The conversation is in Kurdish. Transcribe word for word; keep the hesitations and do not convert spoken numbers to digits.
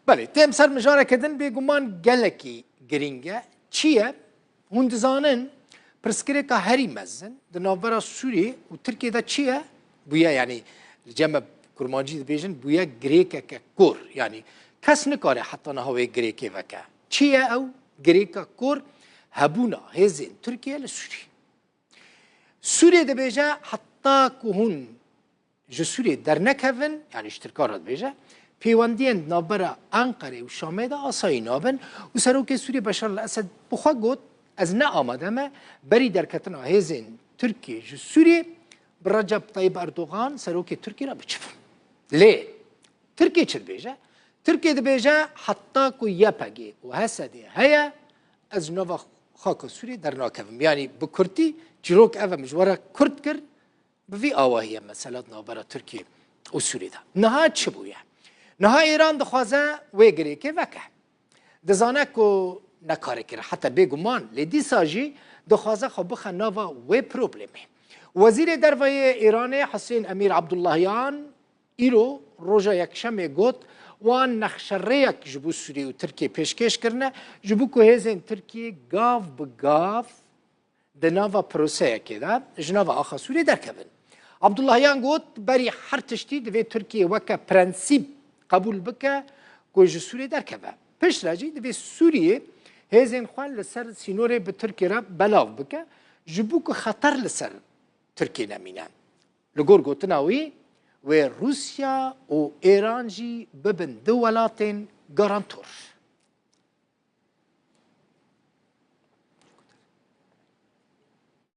Belê, têm ser mijareke din bêguman gelekî girîng e. Çi ye? Hûn dizanin, pirsgirêka herî mezin di navbera Sûriyê û Tirkiyê de çi ye? Bûye, yanî li cem me kurmancî dibêjin, bûye girêkeke kor. Yanî kes nikare heta niha wê girêkê veke. Çi ye ew girêka kor? Hebûna hêzên Tirkiye li Sûriyê. Sûriyê dibêje, heta ku hûn ji Sûriyê dernekevin, yanî ji Tirkan re dibêje, pêwendiyên di navbera Enqerê û Şamê de asayî nabin û Serokê Sûriyê Beşar el Esed bi xwe got, ez ne amade me berî derketina hêzên Tirkiyê ji Sûriyê bi Recep Tayyip Erdogan, Serokê Tirkiyê re biçivim. Lê Tirkiyê çi dibêje? Tirkiyê dibêje, heta ku Y P G û H S D heye, ez ji nava xaka Sûriyê dernakevim. Yanî bi kurtî, çîrok ev e, min ji we re kurt kir, bi vî awahî ye mesela di navbera Tirkiyê û Sûriyê de. Niha çi bûye? Niha Îran dixwaze wê girêkê veke. Dizane ku nekare kir, heta bêguman, lê dîsa jî dixwaze xwe bixe nava wê problemê. Wezîrê Derve yê Îranê Husên Emîr Abdullahiyan îro roja Yekşemê got, wan nexşerêyek ji bo Sûriyê û Tirkiyê pêşkêş kirine, ji bo ku hêzên Tirkiyê gav bi gav di nava proseyekê de ji nava axa Sûriyê derkevin. Abdullahiyan got, berî her tiştî divê Tirkiye weke prensîp qebûl bike ku ji Sûriyê derkeve. Piştre jî divê Sûriyê hêzên xwe li ser sînorê bi Tirkiye re belav bike, ji bo ku xeter li ser Tirkiye nemîne. Li gor gotina wî, wê Rûsya û Êran jî bibin du welatên garantor.